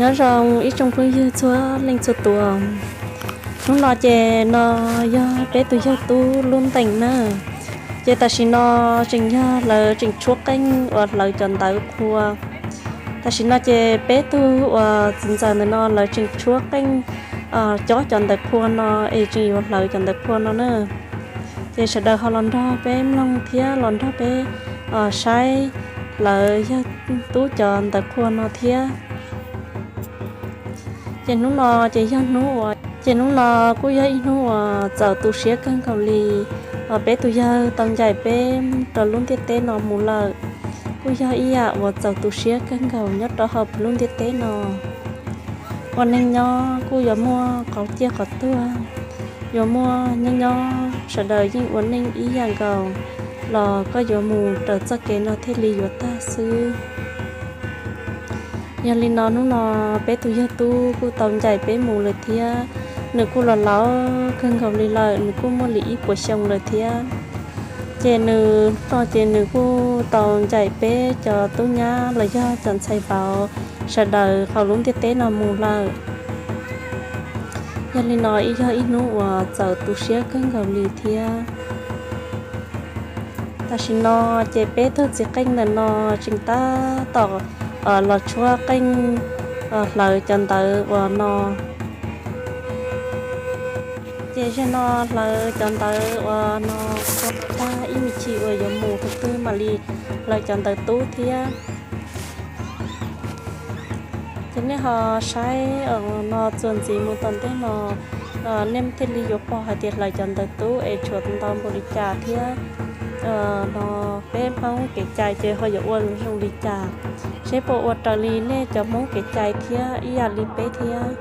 Nyob zoo ib tsoom phooj ywg txhua leej txhua tus. Hnub no ces no yog peb tus yawg tub lub ntees na. Ces tam sim no tseem yog lawv tseem tshuab qeej uas hlawv cov ntawv qhua. Tam sim no ces peb tug uas txiv ntxawm ntawm no lawv tseem tshuab qeej, cob cov ntawv qhua no es tseem yuav hlawv cov ntawv qhua no na. Ces sawv daws ho los nrog peb mloog thiab los nrog peb saib lawv yawg tub cov ntawv qhua no thiab. Ces hnub no ces yog hnub uas, ces hnub no kuj yog ib hnub uas txaus tu siab kawg nkaus li. Peb tus yawg tau ncaim peb rau lub ntiaj teb no mus lawm. Kuj yog ib yam uas txaus tu siab kawg nkaus nyob rau hauv lub ntiaj teb no. Ua neej nyob kuj yuav muaj qhov ciaj qhov tuag, yuav muaj nyob nyob sawv daws yeej ua neej ib yam nkaus, los koj yuav mus raws txoj kev no thiaj li yuav tag xwb. Yog li no hnub no peb tus yawg tub kuj tau ncaim peb mus lawm thiab. Nws kuj los laus kawg nkaus li lawm, nws kuj muaj li ib puas xyoo lawm thiab. Ces nws no ces nws kuj tau ncaim peb cov tub nyab los yog cov ntxhais vauv sawv daws hauv lub ntiaj teb no mus lawm. Yog li no ib yog ib hnub uas txaus tu siab kawg nkaus li thiab. Tam sim no ces peb tug txiv qeej ntawm no tseem tab tom los tshuab qeej hlawv cov ntawv uas no. Ces zaum no hlawv cov ntawv uas no tag ib me chim uas yuav mus qhov twg mam li hlawv cov ntawv tub thiab. Ces nej ho saib no txuas ntxiv mus tom ntej no, nej thiaj li yuav pom hais tias hlawv cov ntawv tub es tshuav ntau npaum li cas thiab. No peb Hmoob kev cai ces ho yuav ua zoo li cas, seb puas ua raws li nej cov Hmoob kev cai thiab ib yam li peb thiab.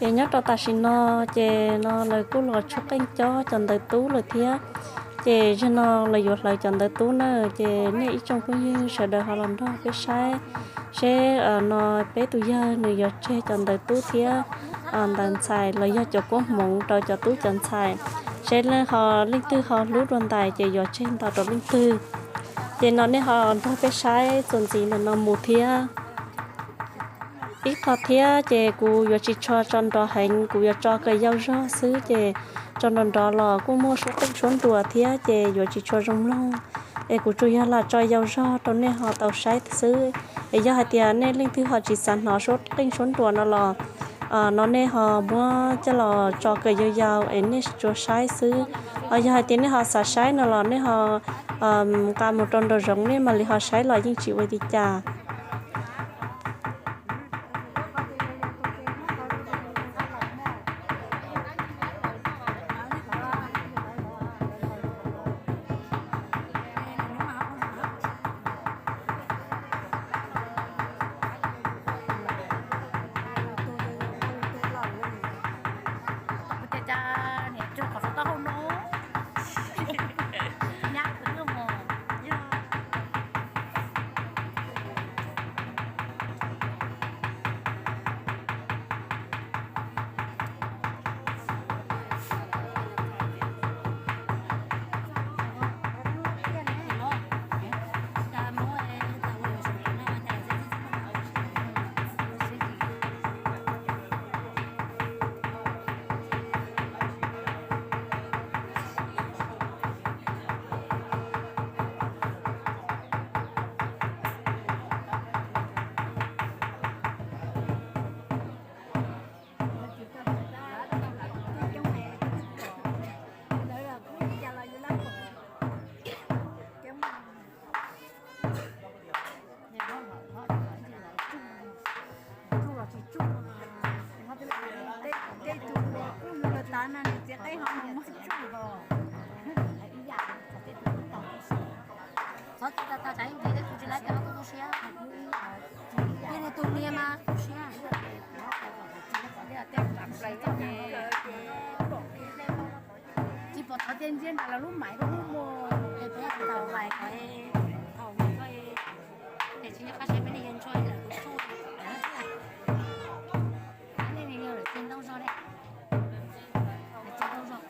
Ces nyob rau tam sim no, ces no lawv kuj los tshuab qeej cob cov ntawv tub lawm thiab. Ces zaum no lawv yuav hlawv cov ntawv tub na, ces nej ib tsoom phooj ywg sawv daws ho los nrog peb saib, seb no peb tus yawg nws yuav tseg cov ntawv tub thiab ntawv ntxhais los yog cov koob hmoov rau cov tub cov ntxhais, seb ho leej twg ho hlub dua ntais ces yuav tseg ntau rau leej twg. Ces no nej ho nrog peb saib txuas ntxiv ntawm no mus thiab. Ib qho thiab ces kuv yuav tsis tso nrov heev, kuv yuav tso kom yau zog xwb, ces tso nrov nrov los kuj muaj suab qeej suab nruas thiab ces yuav tsis tshua zoo mloog. Es kuv tsuas yog lam tso yau zog rau nej ho tau saib xwb. Es yog hais tias nej leej twg ho tsis xav hnov suab qeej suab nruas no los, no nej ho muab coj los tso kom yau yau es nej tsuas saib xwb. Ho yog hais tias nej ho xav saib no los nej ho nqa mus rau nraum zoov nej mam li ho saib los yeej tsis ua li cas. Tej tus kuj yug lawm tas no nws txiv qeej ho mus muag tsuj. Qhov tsis tau tas tas ib ntsis tej tus tsis laib cov no kuj tu siab. Tej tus niag mas tu siab. Tsis pom qhov tias ntsia nram los lub maiv lub mus es peb tau lais ko thaum ko es tsis nyob qab seb peb li yog ntshua lawm tus tsuj. Nej li yog lawm ces ntau zog ne, ces ntau zog,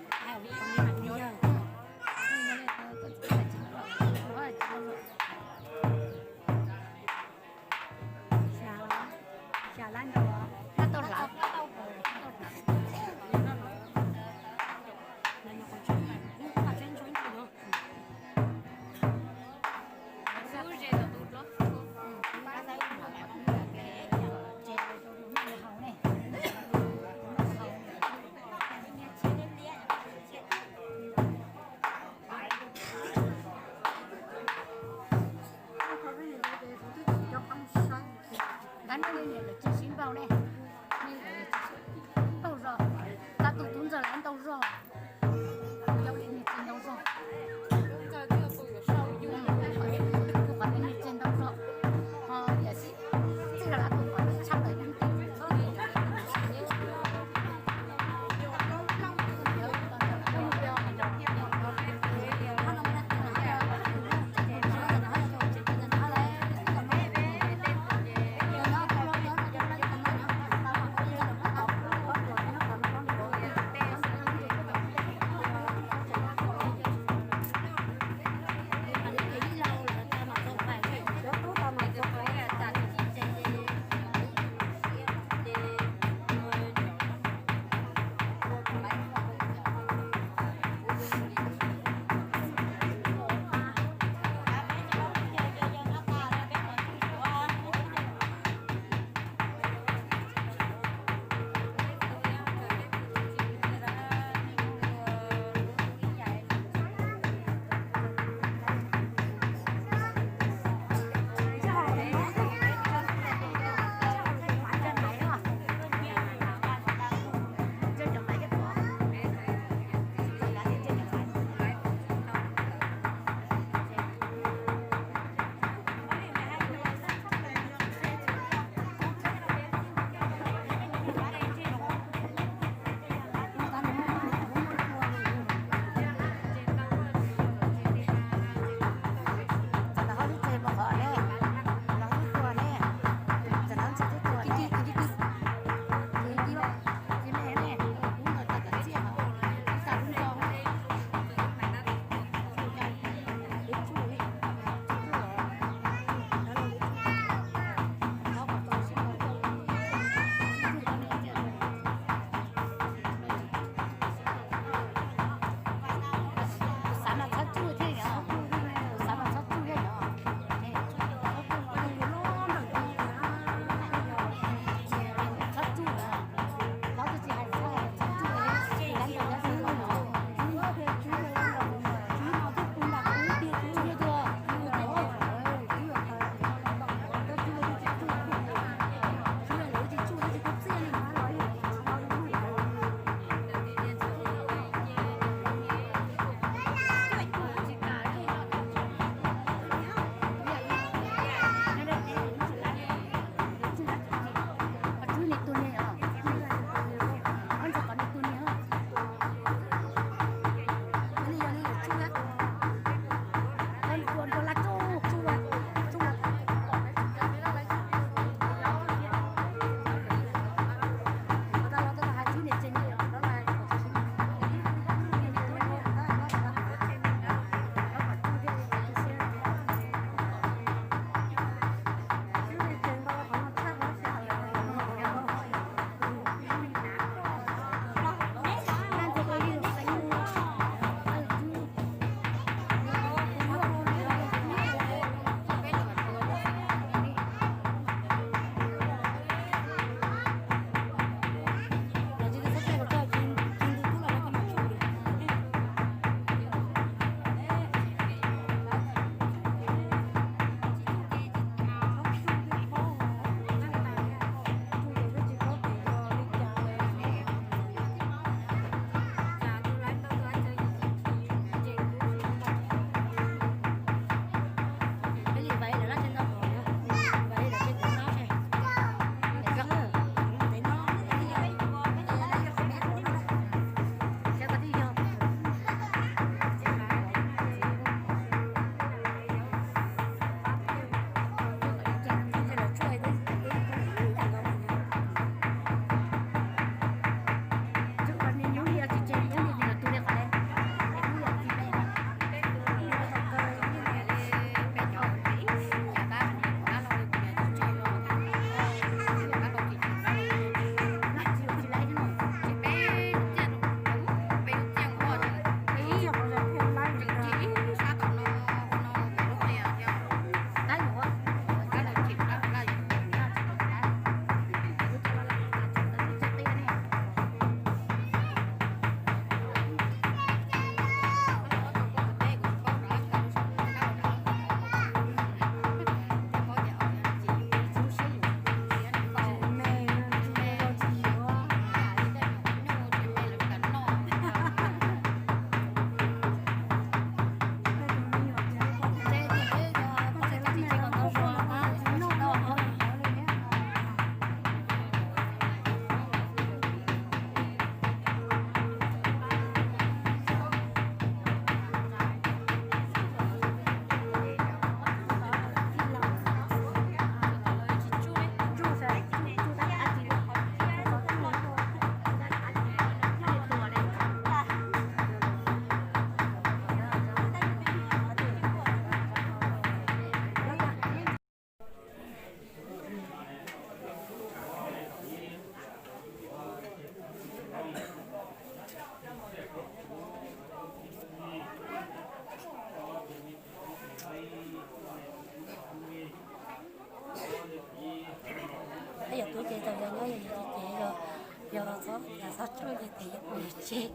Yog txhob, yog txhob tsuj ces tes yuav mus tseg,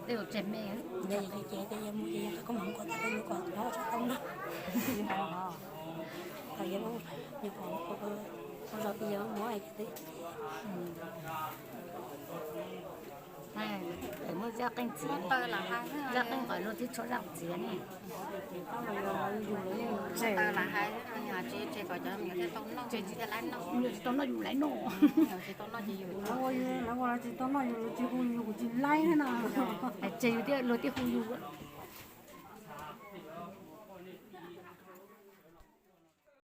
tej tus tseg me, yog ces tes yuav mus ces yog koj mus kom tas li mus kom nyob tsis tau noj. Thaum yuav mus, yog kom mus kom zos tes yuav mus ces tes muaj zaj qeej txiav, zaj qeej nqaim luag twb tshuab zaj txiav ne. Tsis tau noj yus laiv noj. Lawv ua lawv tsis tau noj yus, lawv tsis hu yus kuv tsis laib na. Tseg yus thiab luag thiaj hu yus.